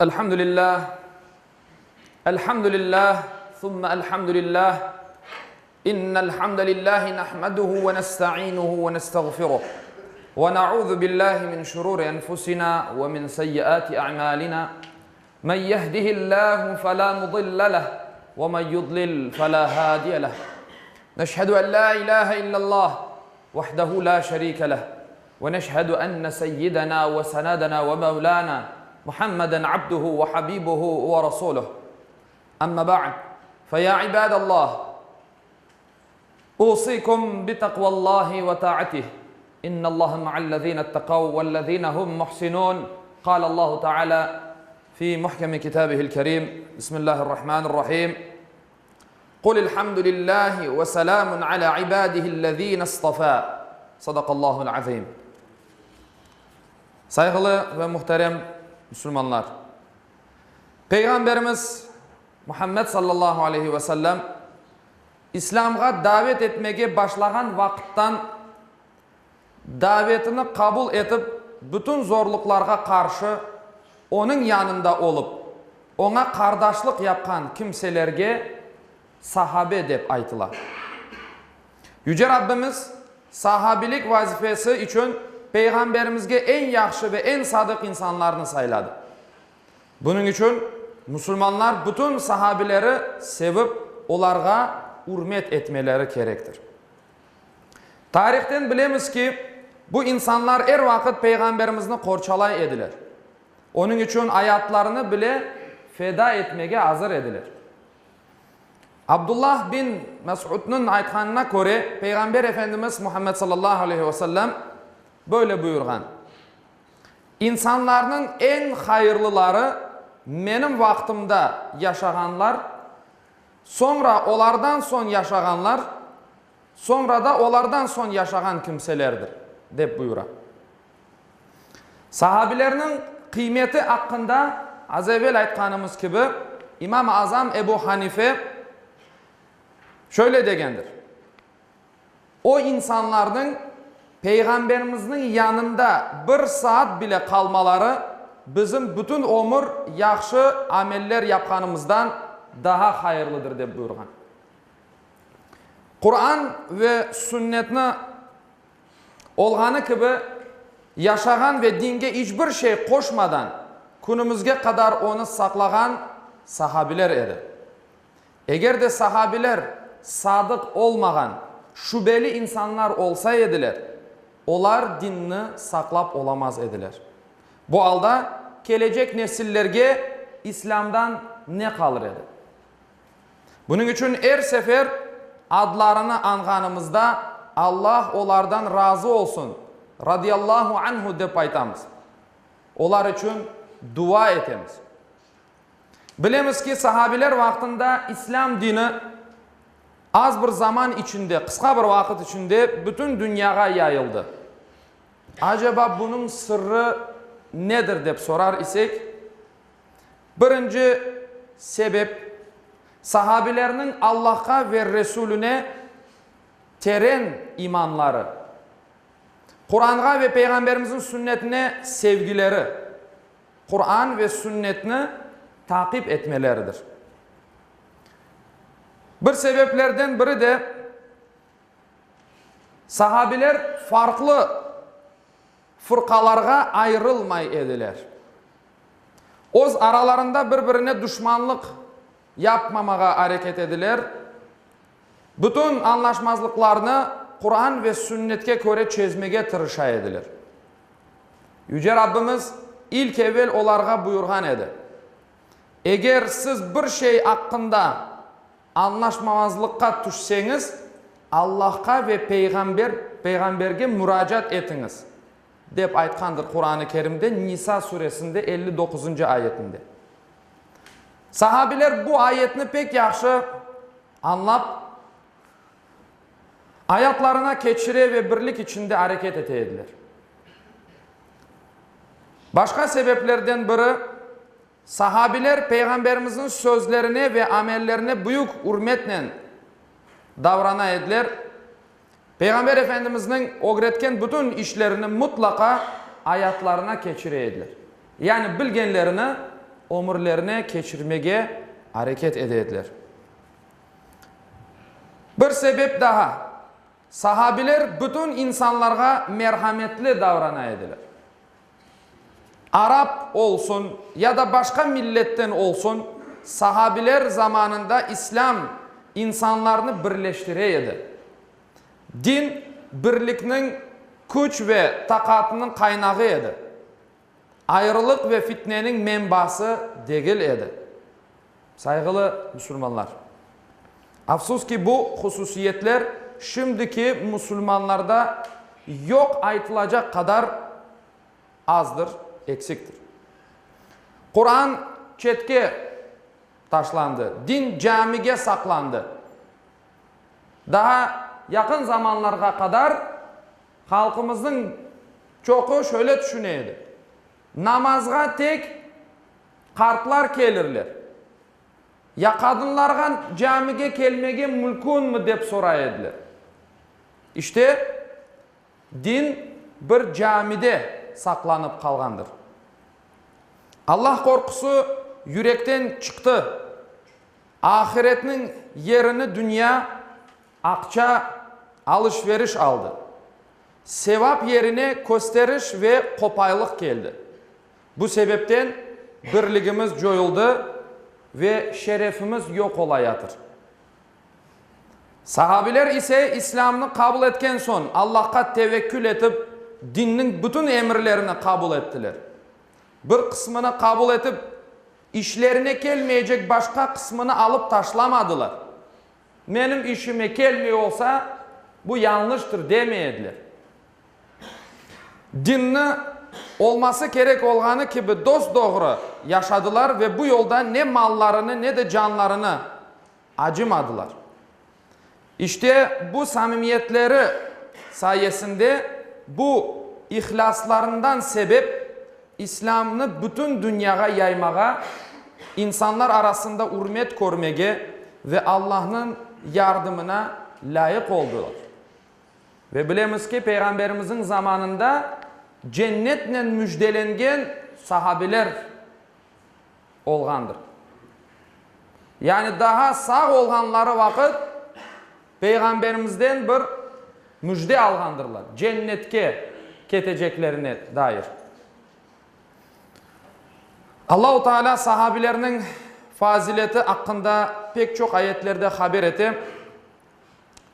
الحمد لله الحمد لله ثم الحمد لله إن الحمد لله نحمده ونستعينه ونستغفره ونعوذ بالله من شرور أنفسنا ومن سيئات أعمالنا من يهده الله فلا مضل له ومن يضلل فلا هادي له نشهد أن لا إله إلا الله وحده لا شريك له ونشهد أن سيدنا وسندنا ومولانا محمدا عبده وحبيبه ورسوله أما بعد فيا عباد الله أوصيكم بتقوى الله وطاعته إن الله مع الذين اتقوا والذين هم محسنون قال الله تعالى في محكم كتابه الكريم بسم الله الرحمن الرحيم قل الحمد لله وسلام على عباده الذين اصطفى صدق الله العظيم Sayğılı ve muhterem musulmanlar! Peyğamberimiz Muhammed sallallahu aleyhi ve sellem İslâmğa davet etmege başlağan vaqıttan davetini qabul etip, bütün zorluqlarğa qarşı onıñ yanında olıp, oña qardaşlıq yapqan kimselerge sahabe dep aytıla. Yüce Rabbimiz sahabilik vazifesi içün Peyğamberimizge eñ yahşı ve eñ sadıq insanlarnı sayladı. Bunıñ içün musulmanlar bütün sahabileri sevip, olarğa ürmet etmeleri kerektir. Tarihten bilemiz ki, bu insanlar er vaqıt Peyğamberimizni qorçalay ediler. Onıñ içün ayatlarını bile feda etmege azır ediler. Abdullah bin Mesudnıñ aytqanına köre, Peyğamber Efendimiz Muhammed sallallahu aleyhi ve sellem böyle buyurğan, İnsanlarnıñ eñ hayırlıları menim vaqtımda yaşağanlar, soñra olardan soñ yaşağanlar, soñra da olardan soñ yaşağan kimselerdir, dep buyura. Sahabilerniñ qıymeti aqqında az evel aytqanımız kibi, İmam-ı Azam Ebu Hanife şöyle degendir, O insanlarnıñ Peyğamberimizniñ yanında bir saat bile qalmaları bizim bütün ömür yahşı ameller yapqanımızdan daha hayırlıdır, dep buyurğan. Quran ve Sünnetni olğanı kibi yaşağan ve dinge iç bir şey qoşmadan künümizge qadar onı saqlağan sahabiler edi. Eger de sahabiler sadıq olmağan, şübeli insanlar olsa ediler, olar dinni saqlap olamaz ediler. Bu alda kelecek nesillerge İslâmdan ne qalır edi? Bunıñ içün er sefer adlarını añğanımızda Allah olardan razı olsun, radiyallahu anhu dep aytamız. Olar içün dua etemiz. Bilemiz ki, sahabiler vaqtında İslâm dini az bir zaman içinde, qısqa bir vaqıt içinde bütün dünyağa yayıldı. Aceba bunıñ sırrı nedir dep sorar isek, birinci sebep, sahabilerniñ Allahqa ve Resulüne teren imanları, Quranğa ve Peyğamberimizniñ sünnetine sevgileri, Quran ve Sünnetni taqip etmeleridir. Bir sebeplerden biri de, sahabiler farqlı fırqalarğa ayırılmay ediler. Öz aralarında bir-birine duşmanlıq yapmamağa areket ediler, bütün añlaşmazlıqlarnı Quran ve Sünnetke köre çezmege tırışa ediler. Yüce Rabbimiz ilk evel olarğa buyurğan edi, Eger siz bir şey aqqında añlaşmamazlıqqa tüşseñiz, Allahqa ve peyğamber, peyğamberge muracaat etiñiz, dep aytqandır Quranı Kerimde Nisa suresinde 59-ncı ayetinde. Sahabiler bu ayetni pek yahşı añlap, ayatlarına keçire ve birlik içinde areket ete ediler. Başqa sebeplerden biri, sahabiler Peyğamberimizniñ sözlerine ve amellerine büyük ürmetnen davrana ediler. Peyğamber Efendimizniñ ögretken bütün işlerini mutlaqa ayatlarına keçire ediler. Yani bilgenlerini. ömürlerine keçirmege areket ete ediler. Bir sebep daha, sahabiler bütün insanlarğa merhametli davrana ediler. Arap olsun ya da başqa milletten olsun, sahabiler zamanında İslâm insanlarnı birleştire edi. Din, birlikniñ, küç ve taqatnıñ qaynağı edi. Ayrılıq ve fitneniñ menbası degil edi. Sayğılı musulmanlar! Afsus ki, bu hususiyetler şimdiki musulmanlarda yoq aytılacaq qadar azdır, eksiktir. Quran çetke taşlandı, din camige saqlandı. Daa yaqın zamanlarğa qadar halqımıznıñ çoqu şöyle tüşüne edi, namazğa tek qartlar kelirler. Ya qadınlarğa camige kelmege mülkünmi dep soray ediler. İşte, din bir camide saqlanıp qalğandır. Allah qorqusı yürekten çıqtı. Ahiretniñ yerini dünya, aqça, alış-veriş aldı. Sevap yerine kösteriş ve qopaylıq keldi. Bu sebepten birligimiz coyuldı ve şerefimiz yoq olayatır. Sahabiler ise İslâmnı qabul etken soñ Allahqa tevekkül etip dinniñ bütün emirlerini qabul ettiler. Bir qısmını qabul etip işlerine kelmeycek başqa qısmını alıp taşlamadılar. Menim işime kelmey olsa, bu yañlıştır demey ediler. Dinni olması kerek olğanı kibi dos-doğru yaşadılar ve bu yolda ne mallarını, ne de canlarını acımadılar. İşte bu samimiyetleri sayesinde, bu ihlâslarından sebep İslâmnı bütün dünyağa yaymağa, insanlar arasında ürmet körmege ve Allahnıñ yardımına lâyıq oldılar. Ve bilemiz ki, Peyğamberimizniñ zamanında cennetnen müjdelengen sahabiler olğandır. Yani daha sağ olğanları vaqıt Peyğamberimizden bir müjde alğandırlar, cennetke keteceklerine dair. Allahu Teala sahabilerniñ fazileti aqqında pek çoq ayetlerde haber ete.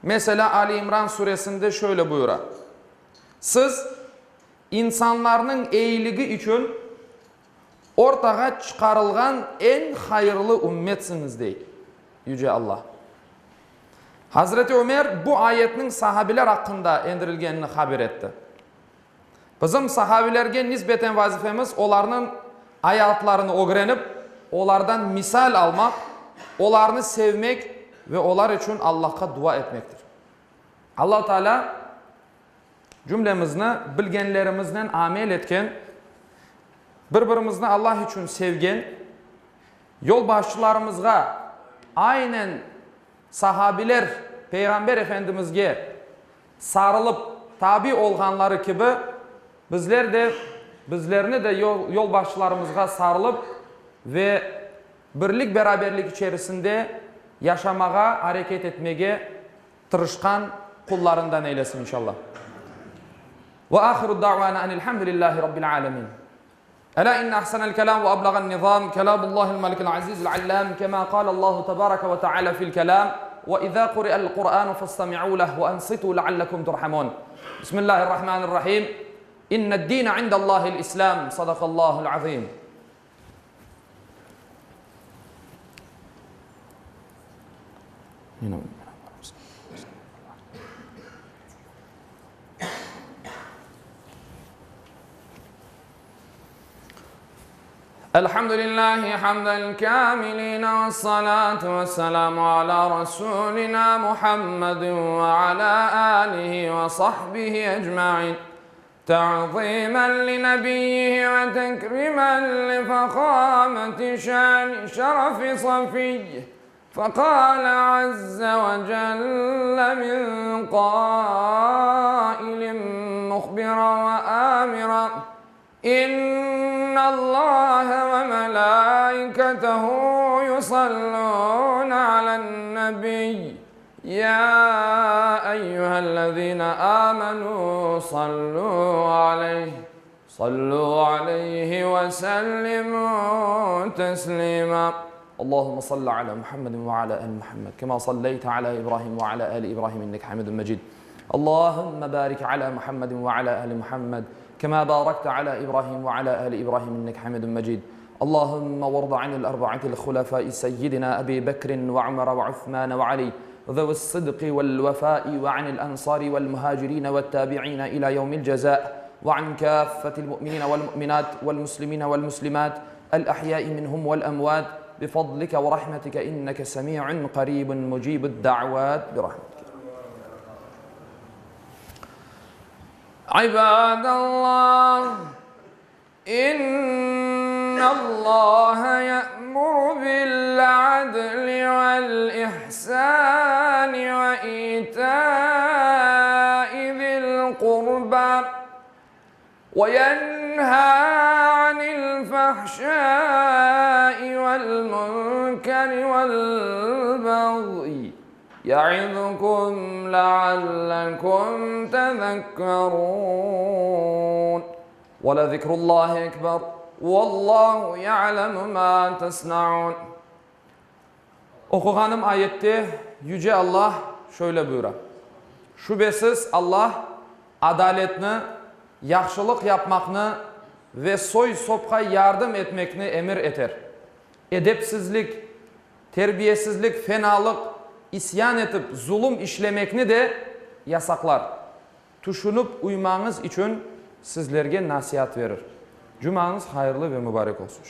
Meselâ, Ali İmran suresinde şöyle buyura, Siz, insanlarnıñ eyiligi içün ortağa çıqarılğan eñ hayırlı ümmetsiñiz, dey Yüce Alla. Hazreti Ömer bu ayetniñ sahabiler aqqında endirilgenini haber etti. Bizim sahabilerge nisbeten vazifemiz olarnıñ ayatlarını ögrenip, olardan misal almaq, olarnı sevmek ve olar içün Allahqa dua etmektir. Allahu Teala cümlemizni bilgenlerimiznen amel etken, bir-birimizni Allah içün sevgen, yolbaşçılarımızğa aynen sahabiler Peyğamber Efendimizge sarılıp tabi olğanları kibi, bizler de, bizlerni de yolbaşçılarımızğa sarılıp ve birlik-beraberlik içerisinde yaşamağa areket etmege tırışqan qullarından eylesin, inşallah. Ve ahiru da'vana enilhamdülillahi rabbil alemin. Ela inne ahsenel kelam ve ablagan nizam kelamullahil melikil azizil allam kema kalallahu tebareke ve teala fil kelam ve iza kuri'el Kur'anu festemi'u leh ve ensitu leallekum turhamun. Bismillahirrahmanirrahim. İnned dine indallahil İslam. Sadakallahul azim. Elhamdülillahi hamdel kâmilîne vessalâtu vesselamu alâ rasûlinâ Muhammedin ve alâ âlihi ve sahbihi ecmaîn. Ta'zîmen li nebiyyihi ve tekrîmen li fehâmeti şâni şerefi safiyyihi. Feqâle azze ve celle min qâilin muhbiran ve âmiran, İnnallâhe ve melâiketehü. melâiketehu yusallûne alen-nebiy, ya eyyühellezîne âmenû sallû aleyh, sallû aleyhi ve sellimû teslîmâ. Allahümme salli alâ Muhammedin ve alâ âli Muhammed, kemâ salleyte alâ İbrahim ve alâ âli İbrahim inneke hamidun mecid. Allahümme barik alâ Muhammedin ve alâ âli Muhammed, kemâ bârekte alâ İbrahim ve alâ âli İbrahim inneke hamidun mecid. Allahümme varda anil erba'atil hulefâi seyyidina Ebi Bekrin ve Umera ve Uthmâne ve Ali, zevi's-sıdqi vel-vefâi ve anil ensâri vel-muhâcirîne ve't-tâbi'îne ilâ yevmil cezâ ve an kâffetil mu'minîne vel-mu'minât vel-muslimîne vel-muslimât el-ahyâi minhum vel-emvât bifadlike ve rahmetike inneke semî'un qarîbun mucîbud-da'vât birahmetike. İbâdallah, İnnallâhe ye'muru bil-'adli vel-ihsâni ve îtâi zil-qurbâ ve yenhâ anil-fahşâi vel-münkeri vel-bagyi ye'izkum le'allekum tezekkerûn. Ve le zikrullahi ekber, vallahu ya'lemu ma tesnaun. Oquğanım ayette Yüce Allah şöyle buyura, Şübesiz Allah adaletni, yahşılıq yapmaqnı ve soy-sopqa yardım etmekni emir eter. Edepsizlik, terbiyesizlik, fenalıq, isyan etip zulum işlemekni de yasaqlar. Tüşünip uymañız içün sizlerge nasiat verir. Cumañız hayırlı ve mübarek olsun.